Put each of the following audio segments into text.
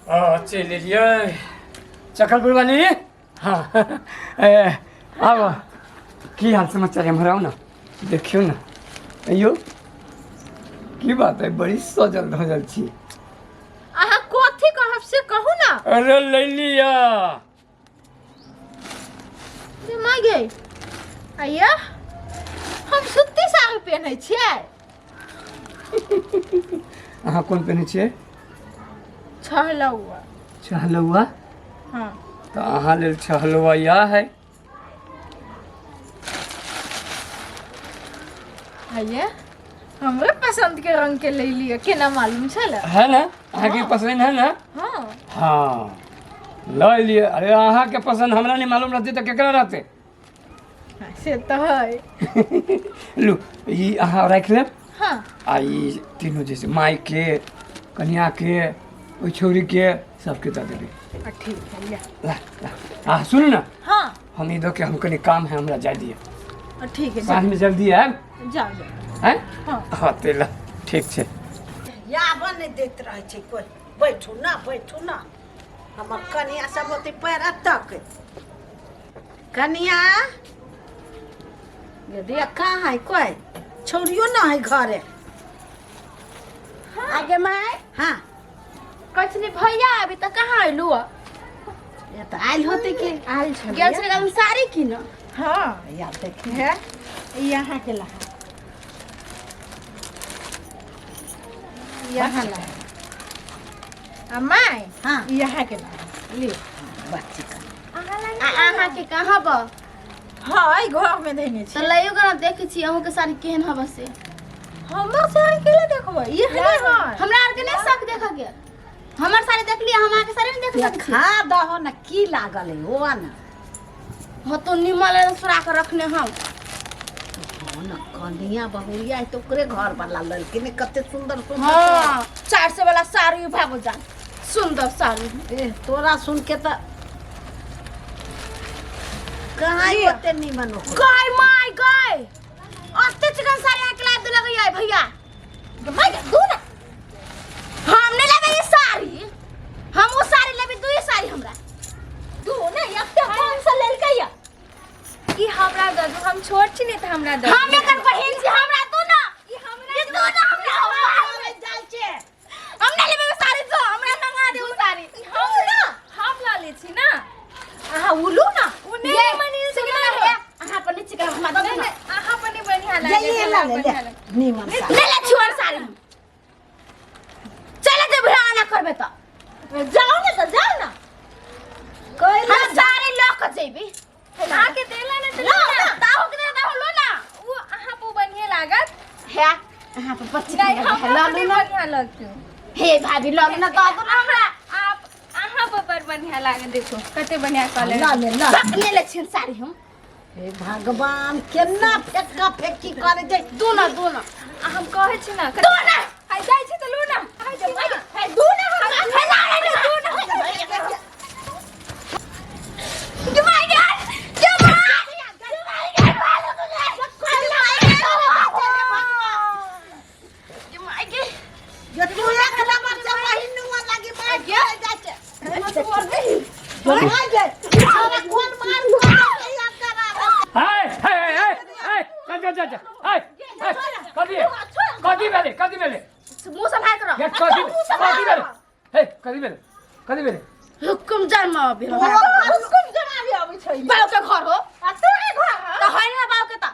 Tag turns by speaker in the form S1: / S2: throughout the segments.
S1: चलि एलियै चकलपुर वाली। हाँ, ए, आब की हाल समाचार? एम्हर आउ ने, देखियौ ने। अयौ, की बात है, बड़ी सजल धजल छी।
S2: अहाँ कथी कहब से कहू ना।
S1: अरे ले लिया।
S2: रे माय गे, आइया हम सुत्ती साड़ी पहनै छियै।
S1: अहाँ कोन पहिने छियै?
S2: छहलौआ।
S1: छहलौआ?
S2: हाँ।
S1: तऽ अहाँ लेल छहलौआ इएह है।
S2: आइया हमरे पसंद के रंग के ले लिअ, केना मालूम छल?
S1: है ने, अहाँके पसंद है ने?
S2: हाँ।
S1: हाँ, लऽ लिअ। अरे, अहाँके पसंद हमरा नहि मालूम रहतै तऽ केकरा रहतै?
S2: से तऽ है।
S1: लू, ई अहाँ राखि लेब।
S2: हाँ।
S1: आ ई तीनू जे छै, मायके, कनियाके, ओहि छौरीके, सबके दऽ देबै।
S2: आ, ठीक है, लिअ।
S1: ला ला, आ सुनू ने।
S2: हाँ।
S1: हम ई दऽ के, हम कनि काम है, हमरा जाय दिअ।
S2: आ, ठीक है।
S1: साँझमे जल्दी आयब।
S2: जाओ जाओ।
S1: आँय?
S2: हाँ।
S1: हाँ, ते ला, ठीक छै।
S3: याबऽ नहि दैत रहै छै कोइ। बैठू ना, बैठू ना। हमर कनिया सब होतै पैर तक। कनिया रे, कहाँ है कोइ? छौड़ियो ना है घरे।
S4: आगे माय।
S3: हाँ।
S4: कथी भैया अभी तक कहाँ अयलू?
S3: ये तऽ आयल होतै के
S2: आयल छल।
S4: गेल छलै हम साड़ी कीन।
S2: हाँ।
S3: या देखी।
S2: है, ई अहाँ के लहा, यहाँ ला। आ my.
S3: हाँ।
S2: ई अहाँ के ला लियो।
S3: बच्ची का।
S4: आ अहाँ के कहाँ बा?
S2: हाँ, ई घर में देने
S4: तऽ
S2: छी।
S4: लइयो के ना, देखै छी अहूँ के साड़ी केहन हबे से।
S2: हमर साड़ी केला देखबै? ई है ने है।
S4: हमरा आर के नहीं शक देखऽ के। हमर साड़ी देख लिअ, हम अहाँके साड़ी नहीं देख सकै छी।
S3: देखा दहो ने, की लागल है ओ ने।
S4: हो तो निमन है, सुरा के रखने हम।
S3: हो न, कनिया बहुरिया है तो ओकरे घर वाला लड़की ने कते सुंदर सुंदर।
S4: हाँ, 400 वाला साड़ी भागो जान, सुंदर साड़ी।
S3: ए, तोरा सुन के तऽ कहाँ
S2: लिअ।
S3: ओते निमन ओकरो।
S4: गाय my गाय, ओते चिकन साड़ी अहाँके लाइब देलक ये भैया। My गे, दू ना, हम नहीं लेबै ई साड़ी, हम ओ साड़ी लेबै। दू ई साड़ी हमरा।
S2: दू ने, एते कौन सा लेलकै या?
S5: ई हमरा दऽ दू, हम छोट छी ने, तऽ हमरा दऽ
S4: हम एकर बहिन छी, हमरा दू ना।
S5: ई हमरा
S4: ई दू ना हमरा।
S3: जाइ छै।
S4: हम नहीं लेबै ओ साड़ी, जो हमरा मंगा दे ओ साड़ी।
S5: हम ना, हम लऽ लै छी ना।
S2: अहाँ उलू ना।
S5: ओ नहि मनी
S4: सुन ना हे, अहाँ पर नीचे कर, हमरा दऽ दू ना।
S5: अहाँ पर नहि बढ़िया लागै।
S3: ये ला ले ले निमन साड़ी।
S4: ले ले छुअर साड़ी हम। चले जेबै, आना करबै तऽ।
S2: जाओ ने, तऽ जाओ ना।
S3: कोइ
S4: हम साड़ी लऽ कऽ जेबै।
S5: अहाँके देला ने तऽ
S4: लो ना, ताहू के देला, ताहू लो ना।
S5: ओ अहाँ पर बढ़िया लागत।
S4: हे, अहाँ पर बच्ची
S5: नहीं,
S4: के
S5: हमरा
S4: लऽ
S5: पर
S4: लू
S5: नहि
S4: ना।
S5: बढ़िया लगतौ।
S4: हे भाभी, लऽ लू ना, दऽ दू ना हमरा।
S5: आप अहाँ पर बड़ बढ़िया लागत, देखो कते बढ़िया कलर।
S3: ला ले ला।
S4: सब ले ले छियन साड़ी हम।
S3: हे भगवान, केना फेक्का फेक्की करे छै।
S4: दू ना, दू ना।
S5: आ हम कहै छी ना।
S4: दू ना।
S5: हाय, जाइ छी तऽ लू ना। हाय, छी ना।
S4: हे, दू ना हमरा। हे, ला ले दू ना। गे my गे, गे my, गे my गे, गे my गे।
S3: जे तू एक नंबर से बहिन नुआ लागी मार के जाइ छै। मार गे, छोरा कोन मार के याद करा।
S1: हाय हाय हाय हाय, चल चल चल चल, हाय हाय, कथी कथी भेलै, कथी भेलै?
S4: मुँह सम्हार कर।
S1: ये कथी कथी भेलै? हे, कथी भेलै, कथी भेलै?
S4: हुकुम जन्म अभी हमरा।
S2: हुकुम जमाबे अबै छै?
S4: बाप के घर हो।
S2: आ तोरे घर हो?
S4: तऽ है ना बाप के तऽ।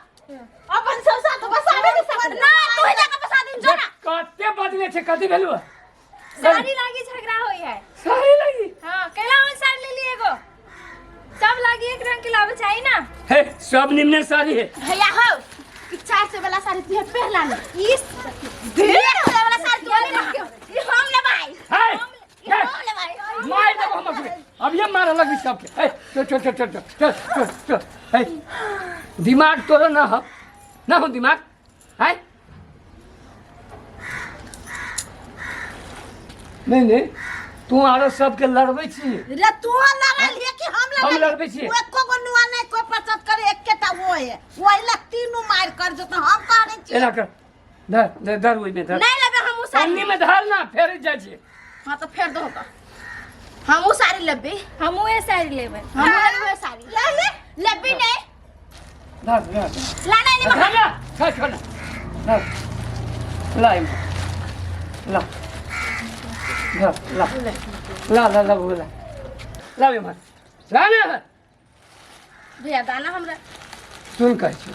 S2: अपन सब साथ बसाबे के साथ।
S4: ना, तू ही जाके बसा दिन, जो ना।
S1: कते बजले छै, कथी भेलु?
S5: साड़ी लागी झगड़ा होई है।
S1: साड़ी लागी?
S5: हाँ, कैला हम साड़ी ले लिए एगो, सब लागी एक रंग के लावे चाहिए ना।
S1: हे, सब निमने साड़ी है।
S4: भैया हो कि 400 वाला साड़ी तू पहला ने, ई 150 वाला साड़ी तू ले, ई हम लेबै।
S1: हे,
S4: ई हम लेबै।
S1: मार देबो हम अपने, अब ये मारे लगी सबके। हे, चल चल चल चल चल चल चल। हे, दिमाग तोरो ना हो, ना हो दिमाग है। नहीं नहीं, तू आरो सबके लड़बै छी।
S3: रे, तू लड़ल है कि हम लड़ल?
S1: हम लड़बै छियै।
S3: ओ एको गो नुआ नहीं कोई पसंद करे, एकेटा वो है, ओहि ला तीनू मार कर जो तो हम कहने छी।
S1: एना कर, धर धर धर, ओहिमे धर।
S4: नहीं लेबै हम उ साड़ी।
S1: पन्नी में धर ना, फेर जाइ छी।
S4: हां, तऽ फेर दहो तऽ। लेबी।
S5: हम उहे साड़ी लेबै।
S4: हम लेबी साड़ी। लेबी नहीं।
S1: ला ला।
S4: लाना नहीं।
S1: खा जा, खा खा ना। ला ला इम्हर। ला ला ला ला ला ला बोला ला इम्हर ला ना।
S4: भैया दाना हमरा।
S1: सुन, कहै छी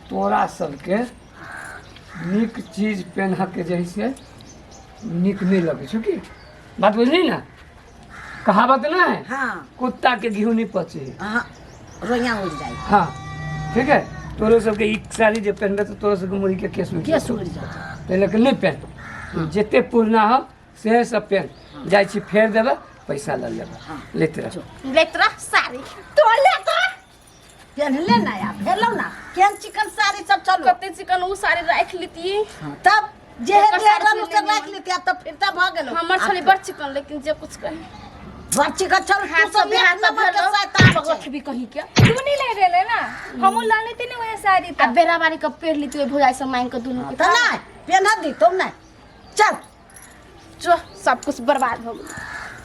S1: तोरा सबके नीक चीज पेन्हके जे है से नीक नहि लगै छौ की बात बुझली ना? कहावत ना है?
S3: हाँ।
S1: कुत्ता के घी नहीं पचे है।
S3: हाँ, रोइयाँ उड़ जाए।
S1: हाँ ठीक है, तोरो सबके ई साड़ी जे पहनबे तऽ तोरो सबके मुड़ी के केस उड़ि
S3: केस
S1: जेतौ।
S3: उड़ जाए।
S1: ताहि लऽ कऽ नहि पहन, जते पुरना हो से सब पहन। जाइ छी फेर देबै पैसा लऽ लेबै।
S3: हाँ।
S1: लेते रह।
S4: लेत रह साड़ी तो लेत रह।
S3: पेन्हले ना आ भेलौ ना, केहन चिकन साड़ी सब चलो।
S4: कते चिकन उ साड़ी राख लेतिए।
S3: हाँ, तब जे
S4: एकर
S3: हे
S4: साड़ी
S3: रहल
S4: छलै
S3: से
S4: निमन।
S3: राख लेते तब फिर तब भऽ गेलौ।
S4: हमर छली बड़ चिकन, लेकिन जे कुछ कही।
S3: बड़ चिकन छल।
S4: हाथ
S3: तू सब
S4: से
S3: एक
S4: हाथ
S3: नंबर के शैतान छै।
S4: भी कही के
S5: तू नहीं ले रहे ना, हमहू ला लेती ना वह साड़ी।
S4: आ
S5: त
S4: बेरा बारी के पेड़ लेती भौजाई सब मांग के दुनू के।
S3: तऽ नहि पेन्ह दी तो नहि, चल।
S4: जो सब कुछ बर्बाद हो गेल।